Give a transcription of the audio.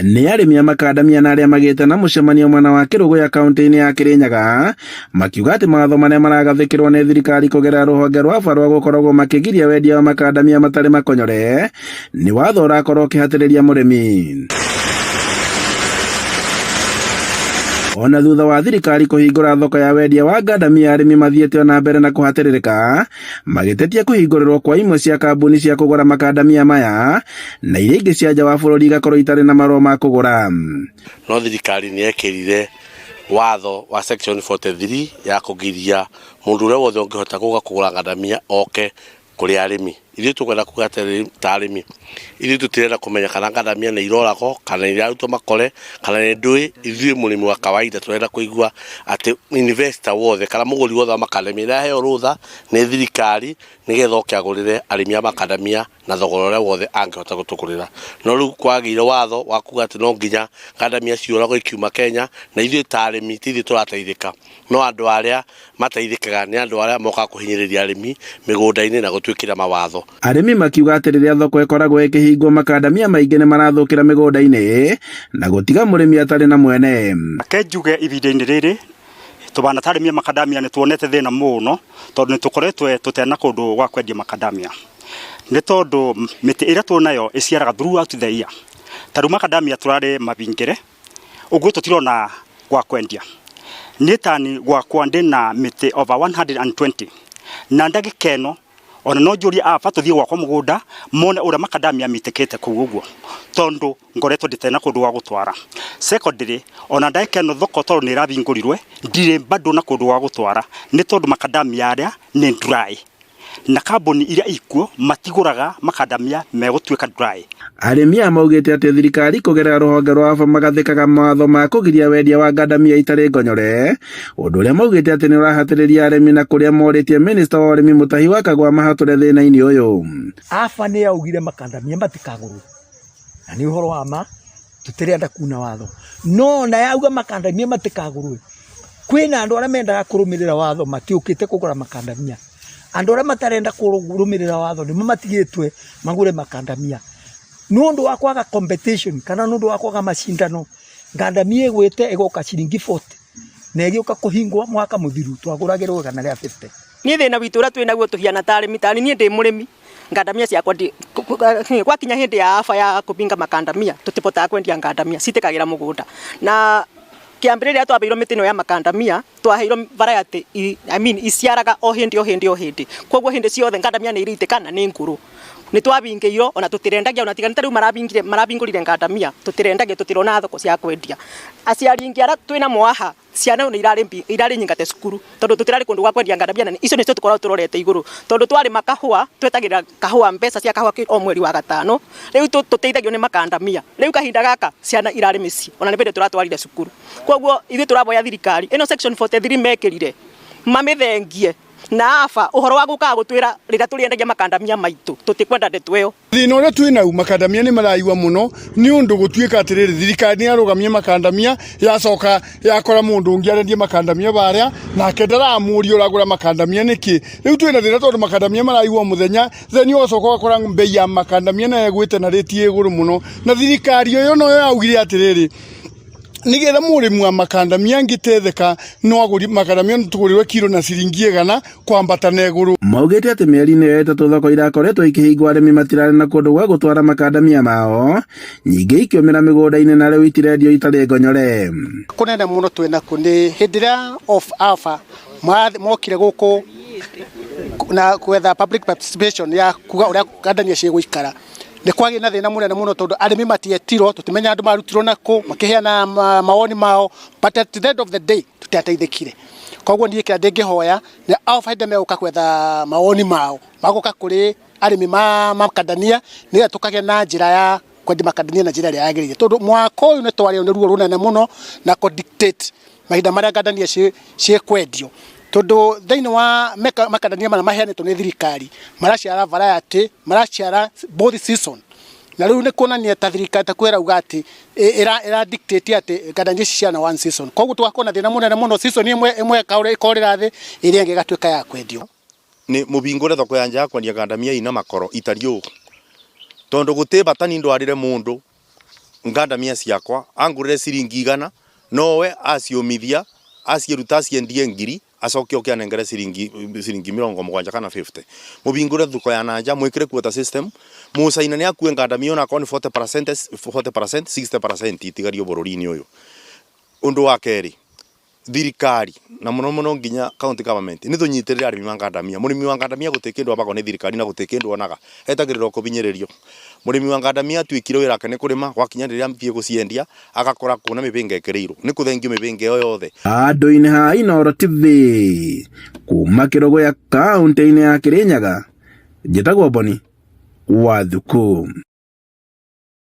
Nĩ arĩmi a makandamia na arĩa magĩte na mũcemanio mwena wa Kĩrũgũya kaunti-inĩ ya Kĩrĩnyaga makiuga atĩ mawatho marĩa maragathĩkĩrwo nĩ thirikari kũgerera rũhonge rwa AFA rwa gũkoragwo makĩgiria wendia wa makandamia matarĩ makonyore nĩ watho ũrakorwo ũkĩhatĩrĩria mũrĩmi. Ona thutha wa thirikari kũhingũra thoko ya wendia wa ngandamia arĩmi mathiĩte ona mbere na kũhatĩrĩrĩka magĩtetia kũhingũrĩrwo kwa imwe cia kambuni cia kũgũra makandamia maya na iria ingĩ cia nja wa bũrũri igakorwo itarĩ na marũa ma kũgũra. No thirikari nĩ yekĩrire watho wa section 43 ya kũgiria mũndũ ũrĩa wothe ũngĩhota gũka kũgũra ngandamia oke kũrĩ arĩmi. Ithuĩ tũkwenda kuga atĩrĩrĩ ta arĩmi, ithuĩ tũtirenda kũmenya kana ngandamia nĩ iroragwo kana nĩ irarutwo makore kana nĩ ndũĩ, ithuĩ mũrĩmi wa kawaida tũrenda kũigua atĩ investor wothe kana mũgũri wothe wa makandamia nĩ aheo rũtha nĩ thirikari nĩgetha oke agũrĩre arĩmi a makandamia na thogora ũrĩa wothe angĩhota gũtũgũrĩra. No rĩu kwagĩire watho wa kuga atĩ no nginya ngandamia ciũragwo ikiuma Kenya na ithuĩ ta arĩmi ti ithuĩ tũrateithĩka. No andũ arĩa mateithĩkaga nĩ andũ arĩa mokaga kũhinyĩrĩria arĩmi mĩgũnda-inĩ na gũtwĩkĩra mawatho. Arĩmi makiuga atĩ rĩrĩa thoko ĩkoragwo ĩkĩhingwo makandamia maingĩ nĩ marathũkĩra mĩgũnda-inĩ na gũtiga mũrĩmi atarĩ na mwene. Reke njuge ihinda-inĩ rĩrĩ tũbana ta arĩmi a makandamia nĩ tuonete thĩna mũno tondũ nĩ tũkoretwo tũtena kũndũ gwa kwendia makandamia. Nĩ tondũ mĩtĩ ĩrĩa twĩnayo ĩciaraga throughout the year. Ta rĩu makandamia tũrarĩ mabingĩre ũguo tũtirona gwa kwendia. Niĩ tani gwakwa ndĩna mĩtĩ over 120 na ndagĩka ĩno ona no njũrie aba tũthiĩ gwakwa mũgũnda mone ũrĩa makandamia mitĩkĩte kũu ũguo tondũ ngoretwo ndĩtena kũndũ gwa gũtwara. Secondly, ona ndagĩka ĩno thoko tondũ nĩ ĩrabingũrirwe ndirĩ bado na kũndũ gwa gũtwara nĩ tondũ makandamia arĩa nĩ dry na kambuni iria ikuo matigũraga makandamia megũtuĩka dry. Arĩmi aya maugĩte atĩ thirikari kũgerera rũhonge rwa AFA magathĩkaga mawatho ma kũgiria wendia wa ngandamia itarĩ ngonyore, ũndũ ũrĩa maugĩte atĩ nĩ ũrahatĩrĩria arĩmi na kũrĩa morĩtie minista wa ũrĩmi Mutahi wa Kagwa amahatũre thĩna-inĩ ũyũ. AFA nĩ yaugire makandamia matikagũrwo na nĩ ũhoro wa ma tũtirenda kuna watho no ona yauga makandamia matikagũrwo kwĩna andũ arĩa mendaga kũrũmĩrĩra watho matiũkĩte kũgũra makandamia andũ arĩa matarenda kũrũmĩrĩra watho nĩmo matigĩtwe magũre makandamia nĩ ũndũ wa kwaga competition kana nĩ ũndũ wa kwaga macindano ngandamia ĩgwĩte ĩgoka ciringi 40 na ĩgĩũka kũhingwo mwaka mũthiru twagũragĩrwo 150. Niĩ thĩna witũ ũrĩa twĩ naguo tũhiana ta arĩmi ta niĩ ndĩ mũrĩmi ngandamia ciakwa ndi gwakinya hĩndĩ ya AFA ya kũbinga makandamia tũtibotaga kwendia ngandamia citĩkagĩra mũgũnda na kĩambĩrĩria twabeirwo mĩtĩ ĩno ya makandamia twaheirwo variety I mean iciaraga o hĩndĩ o hĩndĩ o hĩndĩ koguo hĩndĩ ciothe ngandamia nĩ irĩitĩka na nĩ ngũrũ nĩ twabingĩirwo ona tũtirendagia ona tiga nĩ ta rĩu marabingire marabingũrire ngandamia tũtirendagia tũtirona thoko cia kwendia aciari aingĩ arĩa twĩnamo haha ciana nĩ irarĩ irarĩ nyingate cukuru tondũ tũtirarĩ kũndũ gwa kwendia ngandamia na icio nĩcio tũkoragwo tũrorete igũrũ tondũ twarĩma kahũa twetagĩrĩra kahũa mbeca cia kahũa o mweri wa gatano rĩu tũteithagio nĩ makandamia rĩu kahinda gaka ciana irarĩ mĩciĩ ona nĩ bĩndĩ tũratwarire cukuru koguo ithuĩ tũraboya thirikari ĩno section 43 mekĩrire mamĩthengie na aba ũhoro wa gũkaga gũtwĩra rĩrĩa tũrĩendagia makandamia maitũ tũtikwenda ndeto ĩyo. Thĩna ũrĩa twĩ nau makandamia nĩ maraiwa mũno nĩ ũndũ gũtuĩka atĩrĩrĩ thirikari nĩ yarũgamia makandamia yacoka yakora mũndũ ũngĩ arendia makandamia barĩa nake ndaramũria ũragũra makandamia nĩkĩ. Rĩu twĩna thĩna tondũ makandamia maraiwa o mũthenya then ũgacoka ũgakora mbei ya makandamia nayo ĩgwĩte na rĩti ĩ igũrũ mũno na thirikari ĩyo noyo yaugire atĩrĩrĩ nigetha mũrĩmi wa makandamia angĩtetheka no agũri makandamia tũgũrĩrwe kiro na ciringi igana kwambata na igũrũ. Maugĩte atĩ mĩeri-inĩ ĩyo ĩtatũ thoko irakoretwo ikĩhingwo arĩmi matirarĩ na kũndũ gwa gũtwara makandamia mao, nyingĩ ikĩũmĩra mĩgũnda-inĩ na rĩu itirendio itarĩ ngonyore. Kũnene mũno twĩ nakuo nĩ hĩndĩ ĩrĩa of AFA mokire gũkũ na gwetha public participation ya kuga ũrĩa ngandamia cigũikara. Nĩ kwagĩire na thĩna mũnene mũno tondũ arĩmi matietirwo, tũtimenya andũ marutirwo nakũ, makĩheana mawoni mao, but at the end of the day tũtiateithĩkire. Koguo niĩ kĩrĩa ndĩngĩhoya nĩ ao baida megũka gwetha mawoni mao, magũka kũrĩ arĩmi ma makandania nĩgetha tũkagĩa na njĩra ya kwendia makandania na njĩra ĩrĩa yagĩrĩire. Tondũ mwaka ũyũ nĩ twarĩo nĩ ruo rũnene mũno na kũ dictate mahinda marĩa ngandania ciĩkwendio. Tondũ thĩinĩ wa makandania maya maheanĩtwo nĩ thirikari, maraciara variety, maraciara both season. Na rĩu nĩ kuonania ta thirikari ta ĩrauga atĩ ĩra dictate atĩ ngandania ici ciana one season. Koguo tũgakorwo na thĩna mũnene mũno season ĩmwe ĩmwe ĩkorĩra thĩ, ĩrĩa ĩngĩ ĩgatuĩka ya kwendio. Nĩ mũbingũre thoko ya nja ya kwendia ngandamia ina makoro itariĩ ũũ, tondũ gũtĩ bata niĩ ndwarĩre mũndũ. Ngandamia ciakwa angurire ciringi 100, nowe aciumithia, aciruta, aciendie 1000, acoke oke anengere ciringi 70 kana 50. Mubingure thuko ya nanja, mwikire quota system, mucaina ni akue ngandamia ona akorwo ni 40%, 40%, 60% itigario bururi-ini uyu. Undu wa keri, thirikari na muno muno nginya county government ni tunyitirire arimi ma ngandamia. Murimi wa ngandamia guti kindu abagwo ni thirikari na guti kindu onaga, etagĩrĩrwo kũbinyĩrĩrio. Mũrĩmi wa ngandamia atuĩkire wĩra wake nĩ kũrĩma, gwakinya rĩrĩa thiĩ gũciendia agakora kuna mĩbĩnga ĩkĩrĩirwo nĩ kũthengio mĩbĩnga ĩyo yothe. Andũ-inĩ ha Inooro TV kuma Kĩrũgũya kaunti-inĩ ya Kĩrĩnyaga, njĩtagwo Boni wa Thuku.